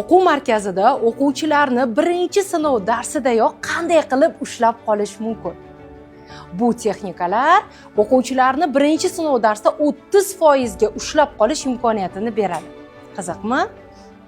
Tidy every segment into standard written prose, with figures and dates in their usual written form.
O'quv markazida o'quvchilarni birinchi sinov darsidayoq qanday qilib ushlab qolish mumkin? Bu texnikalar o'quvchilarni birinchi sinov darsida 30% ga ushlab qolish imkoniyatini beradi. Qiziqmi?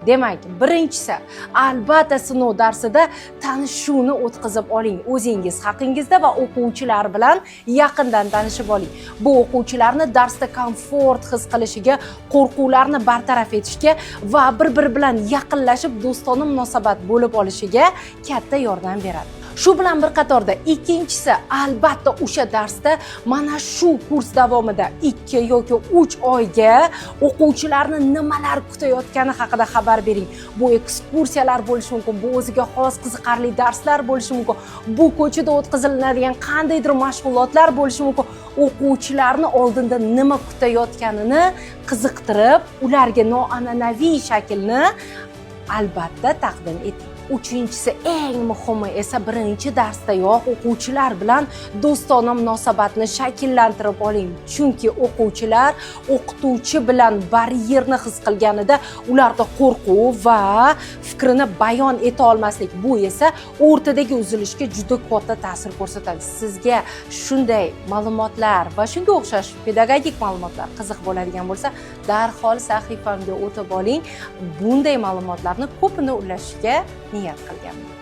Demak, birinchisi, albatta, sinov darsida tanishuvni o'tkazib oling. O'zingiz haqingizda va o'quvchilar bilan yaqindan tanishib oling. Bu o'quvchilarni darsda komfort his qilishiga, qo'rquvlarni bartaraf etishga va bir biri bilan yaqinlashib, do'stona munosabat bo'lib olishiga katta yordam beradi. Shu bilan bir qatorda ikkinchisi, albatta, o'sha darsda mana shu kurs davomida 2 yoki 3 oyga o'quvchilarni nimalar kutayotgani haqida xabar bering. Bu ekskursiyalar bo'lishi mumkin, bu o'ziga xos qiziqarli darslar bo'lishi mumkin, bu ko'chada o'tkaziladigan qandaydir mashg'ulotlar bo'lishi mumkin. O'quvchilarni oldinda nima kutayotganini qiziqtirib, ularga noan'anaviy shaklni albatta taqdim eting. Uchinchisi, eng muhimi esa, birinchi darsdayoq o'quvchilar bilan do'stona munosabatni shakllantirib oling, chunki o'quvchilar o'qituvchi bilan baryerni his qilganida ularda qo'rquv va fikrini bayon eta olmaslik, bu esa o'rtadagi uzilishga juda katta ta'sir ko'rsatadi. Sizga shunday ma'lumotlar va shunga o'xshash pedagogik ma'lumotlar qiziq bo'ladigan bo'lsa, darhol sahifamga o'tib oling. Bunday ma'lumotlarni ko'pini ulashishga niyat qilganman.